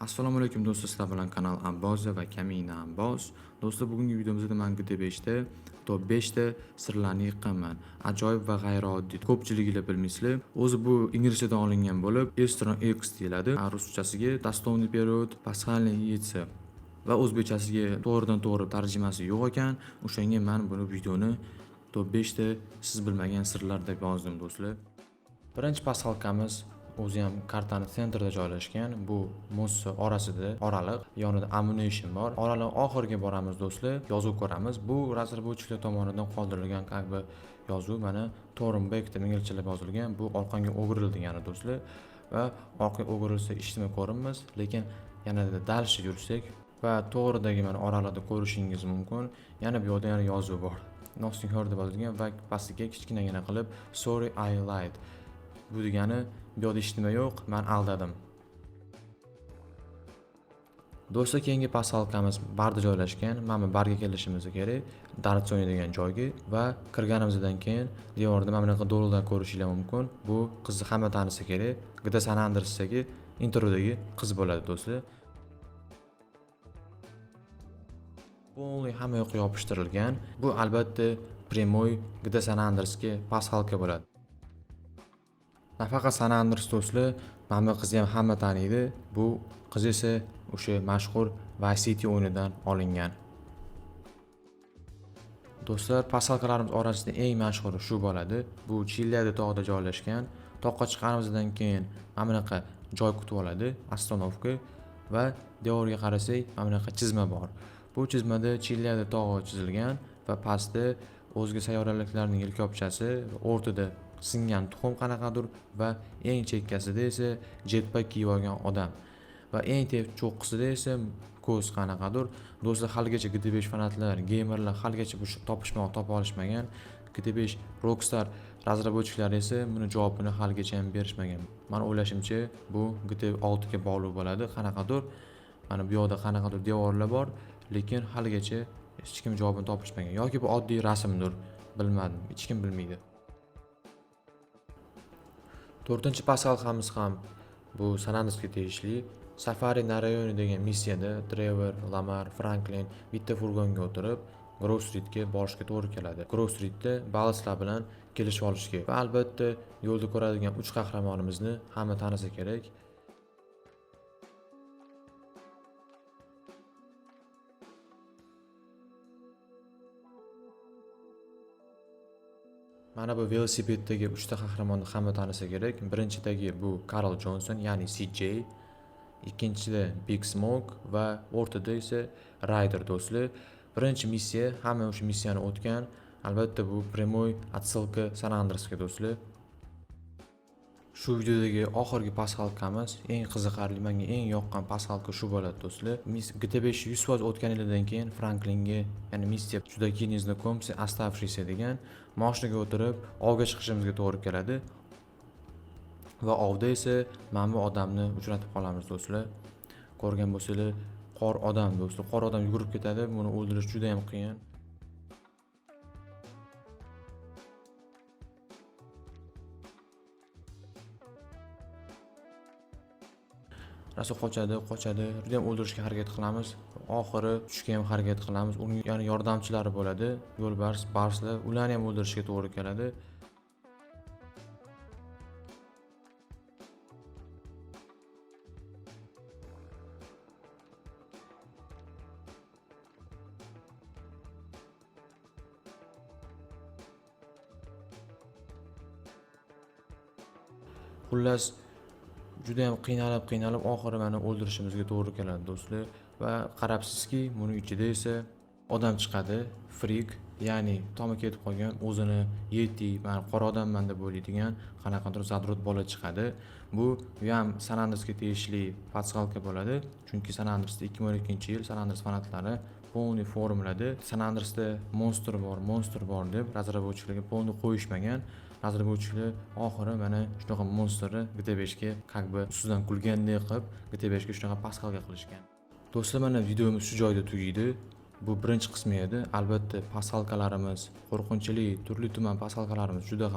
Assalomu alaykum do'stlar, sizlar bilan kanal Abboza va Kamina Abbos. Do'stlar, bugungi videomizda men GTA 5 ta top 5 ta sirlarni yiqqanman. Ajoyib va g'ayrioddiy. Ko'pchiliginglar bilmaysizlar. O'zi bu inglizchadan olingan bo'lib, Easter eggs deyiladi. Ruschasiga дословный перевод пасхальные яйца va o'zbekchasiga to'g'ridan to'g'ri tarjimasi yo'q ekan. O'shanga men buni videoni top 5 ta siz bilmagan sirlar deb yozdim do'stlar. Birinchi пасхалка miz o'zi ham kartani центр ida joylashgan. Bu мост orasida oraliq, yonida ammunition bor. Oraliq oxiriga boramiz do'stlar, yozuv ko'ramiz. Bu разработчик lar tomonidan qoldirilgan как бы yozuv, mana Turn back deb inglizchalab yozilgan. Bu orqangga o'giril degani do'stlar. Va orqaga o'girilsa hech nima ko'rinmas, lekin yanada дальше yursak va to'g'ridagi mana oraliqda ko'rishingiz mumkin. Yana bu yoqda yana yozuv bor. Nothing here deb yozilgan va pastiga kichkinagina qilib sorry I lied. Bu degani bu yoqda hech nima yo'q, men aldadim. Do'stlar, keyingi пасхалка miz barda joylashgan. Mana bu barga kelishimiz kerak, Dark Zone degan joyga va kirganimizdan keyin devorda mana bunaqa do'llar ko'rishinglar mumkin. Bu qizni hamma tanisa kerak. GTA San Andreasdagi introdagi qiz bo'ladi do'stlar. Полный hamma yoqqa yopishtirilgan. Bu albatta прямой GTA San Andreasga пасхалка bo'ladi. Nafaqat San Andreas do'stlar, mana bu qizni ham hamma taniydi. Bu qiz esa o'sha mashhur Vice City o'yinidan olingan. Do'stlar, пасхалка larimiz orasida eng mashhuri shu bo'ladi. Bu Chiliada tog'ida joylashgan. Toqqa chiqqanimizdan keyin mana bunaqa joy kutib oladi, остановка va devorga qarasak, mana bunaqa chizma bor. Bu chizmada Chiliada tog'i chizilgan va pastda o'zga sayyoraliklarning yelkobchasi, o'rtada singan tuxum qanaqadir va eng chekkasida esa jetpack kiyib olgan odam va eng cho'qqisida esa ko'z qanaqadir. Do'stlar, haligacha GTA 5 fanatlar, geymerlar haligacha bu topishmoq topa olishmagan. GTA 5 Rockstar разработчик lari esa buni javobini haligacha ham berishmagan. Mani o'ylashimcha, bu GTA 6 ga bog'liq bo'ladi. Qanaqadir mana bu yoqda qanaqadir devorlar bor, lekin haligacha hech kim javobini topishmagan yoki bu oddiy rasmdir, bilmadim, hech kim bilmaydi. To'rtinchi пасхалка miz ham bu San Andreasga tegishli. Safari на районе degan missiyada Trevor, Lamar, Franklin bitta furgonga o'tirib Grove Streetga borishga to'g'ri keladi. Grove Streetda Ballaslar bilan kelishib olishga va albatta yo'lda ko'radigan uch qahramonimizni hamma tanisa kerak. Mana bu velosipeddagi uchta qahramonni hamma tanisa kerak. Birinchidagi bu Karl Jonson, ya'ni CJ, ikkinchida Big Smoke va o'rtada esa Ryder do'stlar. Birinchi missiya, hamma o'sha missiyani o'tgan. Albatta bu прямой отсылка San Andreasga do'stlar. Shu videodagi oxirgi пасхалка miz eng qiziqarli, menga eng yoqqan пасхалка shu bo'ladi do'stlar. GTA 5 100% o'tganinglardan keyin Franklinga, ya'ni missiya Чудаки незнакомцы оставшиеся degan mashinaga o'tirib ovga chiqishimizga to'g'ri keladi. Va ovda esa mana bu odamni uchratib qolamiz do'stlar. Ko'rgan bo'lsanglar, qor odam do'stlar, qor odam yugurib ketadi, buni o'ldirish juda ham qiyin. Rosa qochadi, qochadi, juda ham o'ldirishga harakat qilamiz. Oxiri tushga ham harakat qilamiz. Uning ya'ni yordamchilari bo'ladi, yo'lbars, barslar, ularni ham o'ldirishga to'g'ri keladi. Xullas, juda ham qiynalib, qiynalib oxiri mana o'ldirishimizga to'g'ri keladi do'stlar. Va qarabsizki, buni ichida esa odam chiqadi, frik, ya'ni tomi ketib qolgan, o'zini yeti, man qora odamman deb o'ylaydigan qanaqadir задрот bola chiqadi. Bu ham San Andreasga tegishli пасхалка bo'ladi, chunki San Andreasda 2012-yil San Andreas fanatlari полный forumlarda San Andreasda monster bor, monster bor deb разработчик larga полный qo'yishmagan. Разработчик lar oxiri mana shunaqa monsterni GTA 5 ga как бы ustidan kulgandek qilib GTA 5 ga shunaqa пасхалка qilishgan. Do'stlar, mana videomiz shu joyda tugaydi. Bu birinchi qismi edi. Albatta пасхалка larimiz, qo'rqinchli turli tuman пасхалка larimiz juda ham